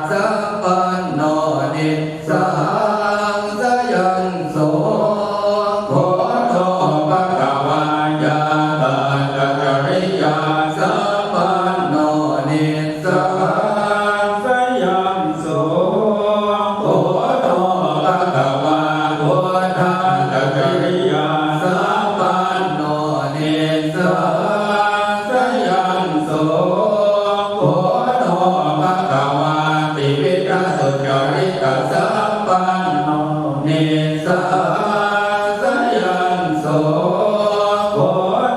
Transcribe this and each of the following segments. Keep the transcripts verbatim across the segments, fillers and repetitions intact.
sampanno nissangsayaṃ so. Kho no bhagavā ñātakacariyasampanno nissangsayaṃ so. Kho no bhagavā uddhānacariyasampanno nissangsayaṃ so. Kho no bhagavā tividhasucaritasampanno nissangsayaṃ so. Kho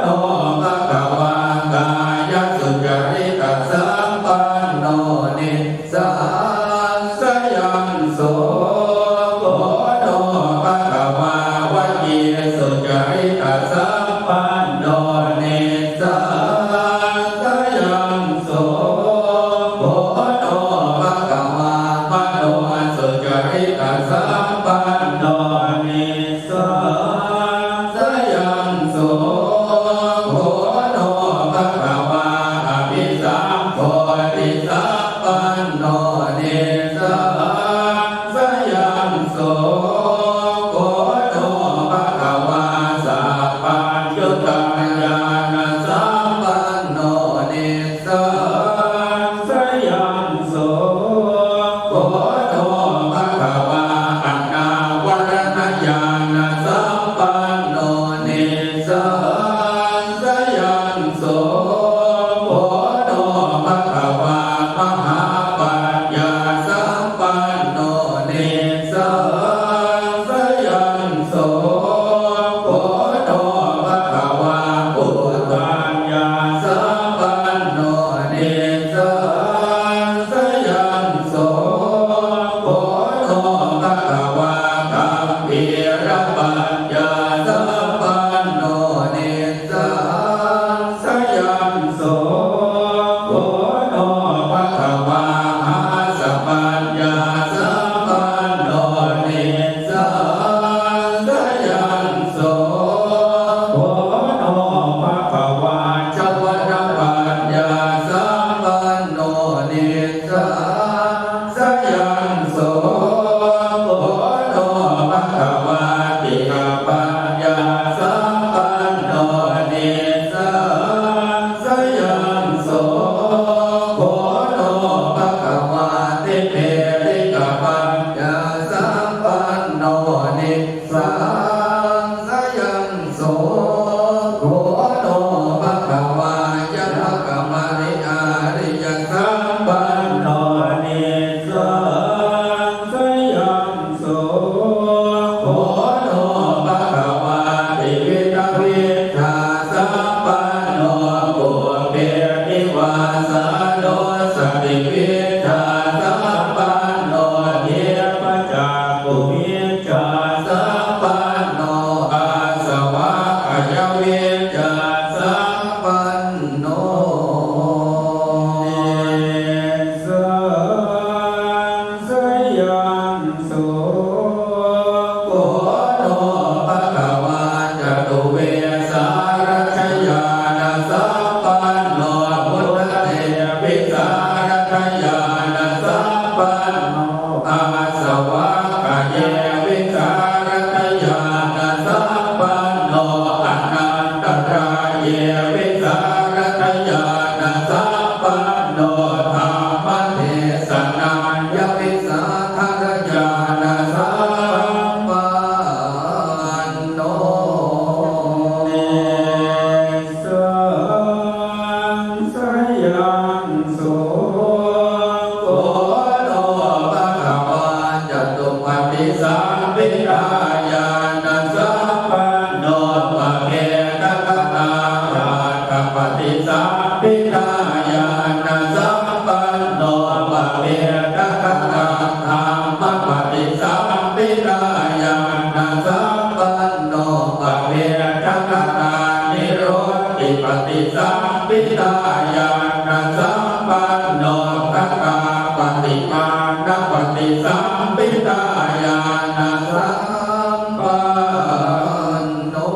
no bhagavā kāyasucaritasampanno nissangsayaṃ so. Kho no bhagavā vacīsucaritasampanno nissangsayaṃ so. Kho no bhagavā manosucaritasampanno nissangsayaṃ so. Kho no bhagavā abhisambodhisampanno nissangsayaṃ so. Kho no bhagavā sabbaññutañāṇasampanno nissangsayaṃ so. Kho no bhagavā anāvaraṇañāṇasampanno nissangsayaṃ so. Kho no bhagavā mahāpaññāsampanno nissangsayaṃ so. Kho no bhagavā puthujjanañāṇasampanno nissangsayaṃ so. Kho no bhagavā gambhīrapaññāsampanno nissangsayaṃ so. Kho no bhagavā āsapaññāsampanno nissangsayaṃ so. Kho no bhagavā javanapaññāsampanno nissangsayaṃ so. Kho no bhagavā tikkapaññāsampanno nissangsayaṃ so. Kho no bhagavā tipekhikapaññāsampanno nissangsayaṃ so. Kho no bhagavā ñātakamaṇiariyasambandho nissangsayaṃ so. Kho no bhagavā tividhavidyasampanno pubbedivāsanussativijjāsampanno dhīpajaguvic jāsampanno āsavakkhayaviccāsampanno nissangsayaṃ so. Kho no bhagavā catuvīsāraddhiñāṇasampanno buddhasevisaaraddhiñāṇasampanno āsavakkhaye visaaraddhiñāṇasampanno anantarāye visaaraddhiñāṇasampanno dhammadesanāya visāraddhiñāṇasampanno nissangsayaṃ so. Kho no bhagavā catupaṭisambhidāñāṇasampanno pabbekattā aṭṭhapaṭisambhidāñāṇasampanno pabbekattā dhammapaṭisambhidāñāṇasampanno pabbekattā niruṭṭhipaṭisambhidāñāṇasampanno ghātāpaṭimāṇapaṭisambhidāñāṇasampanno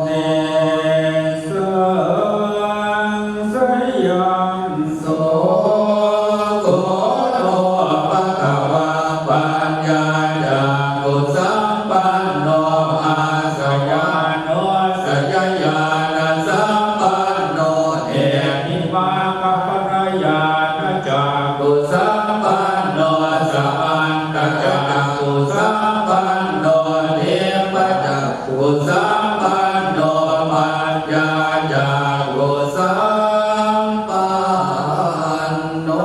nissangsayaṃ so. sampanno, samantacakkhusam panno, dibbacakkhusampanno, paññācakkhusampanno.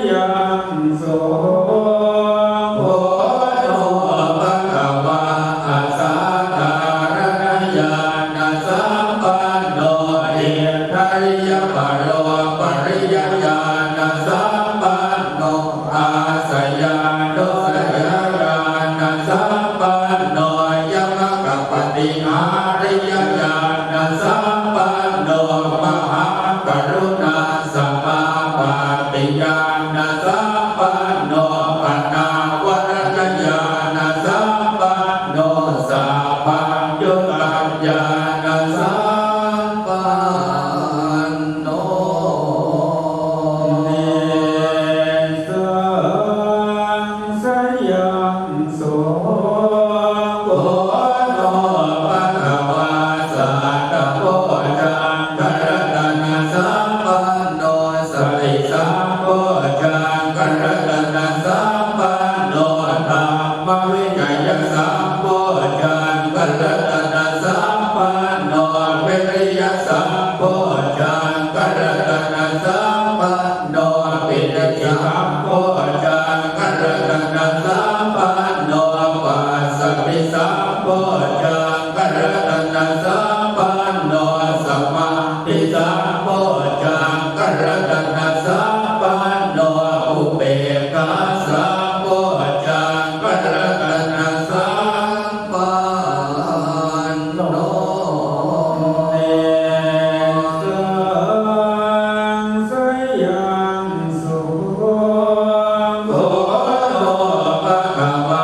Nissangsayaṃ so bhojo bhagavā, asaddhāraṇañāṇasampanno, iddhāriyaparo pariññāñāṇasampanno, āsayānussayāñāṇasampanno, yamakappaṭihāriyañāṇasampanno, mahākaruṇāsamāpattiyāṇasampanno, anāvaraṇañāṇasampanno, sabbaññutañāṇasampanno. Nissangsayaṃ so bhojo bhagavā, sattabojjhaṅgaratanasam panno, satisambojjhaṅgaratanasam panno, dhammavicayasambojjhaṅgaratanasam panno, viriyasambojjhaṅgaratanasam panno, pītisambojjhaṅgaratanasam panno, passaddhisambojjhaṅ garatanasam panno, samādhisambojjhaṅgaratanasam panno, upekkhāsambojjhaṅgaratanasam panno. Nissangsayaṃ so bhojo bhagavā,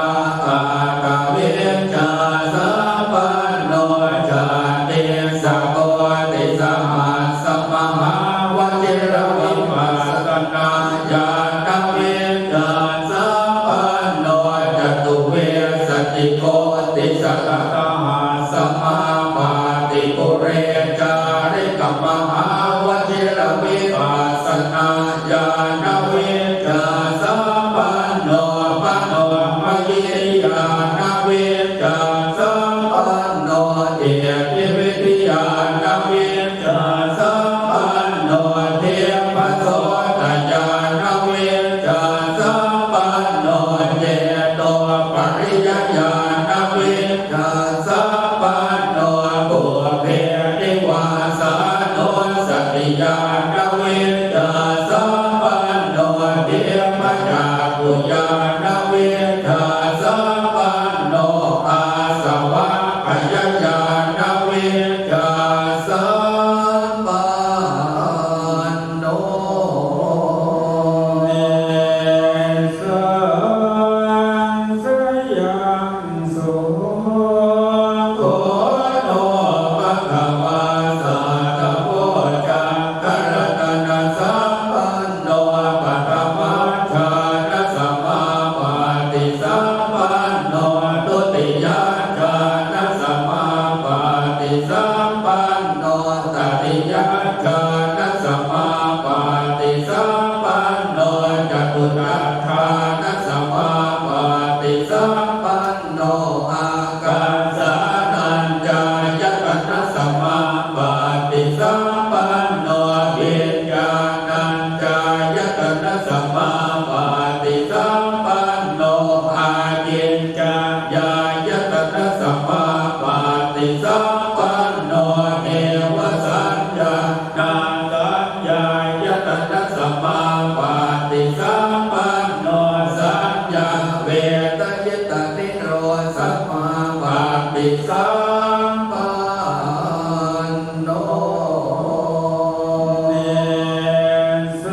aṭṭhavijjāsampanno, jātisakoti sahassa mahāvajiravipassanañāṇavijjāsampanno, catuvīsatikoti satasa mahāsamāpattipure cārikamahāvajiravipassanañāṇavijjāsampanno, manomayiññāṇavijjāsampanno, iddhividdhiñāṇavijjāsampanno, dibbasotañāṇavijjāsampanno, cetopañiññāṇavij jāsampanno, pubbenivāsānussatiñāṇavijjāsampanno, dimmacakkhuñāṇavijjāsampanno, āsavakkhayañāṇavijjāsampanno. Nissangsayaṃ so bhojo bhagavā, sattabojjhaṅgaratanasam panno, paṭhamajjhānasamāpattisampanno, dutiyajjhānasamāpattisampanno, tatiyajjhānasamāpattisampanno, catuttha jjhānasamāpattisampanno, ākāsānañcāyatanasamāpattisampanno, viññāṇañcāyatanasamāpattisampanno, ākiñcaññāyatanasamāpattisampanno, nevasaññā nasaññāyatanasamāpattisampanno, saññāvetayitaniro samāpattisampanno. Nissangsayaṃ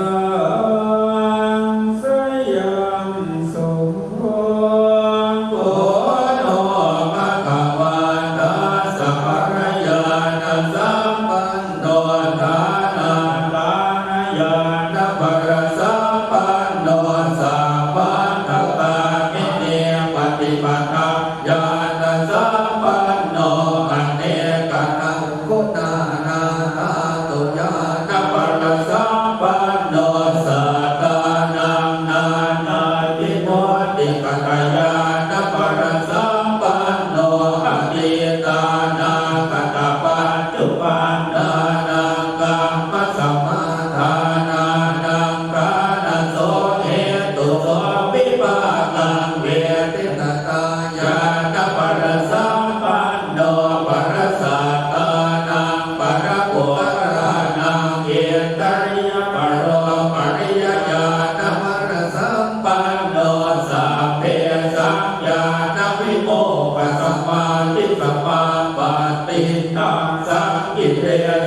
so bhojo bhagavā, dasabalañāṇasampanno, dānādānañāṇa balasampanno, sabbattha gāminī paṭipadā ñāṇasampanno, anekā naṃ guṇānaṃ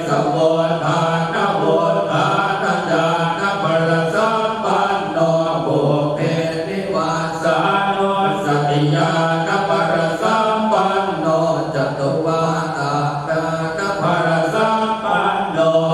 savādanavādanāñāṇaparasampanno buddhenivāsānussatiñāṇaparasampanno cakkhumataggaññāṇaparasampanno.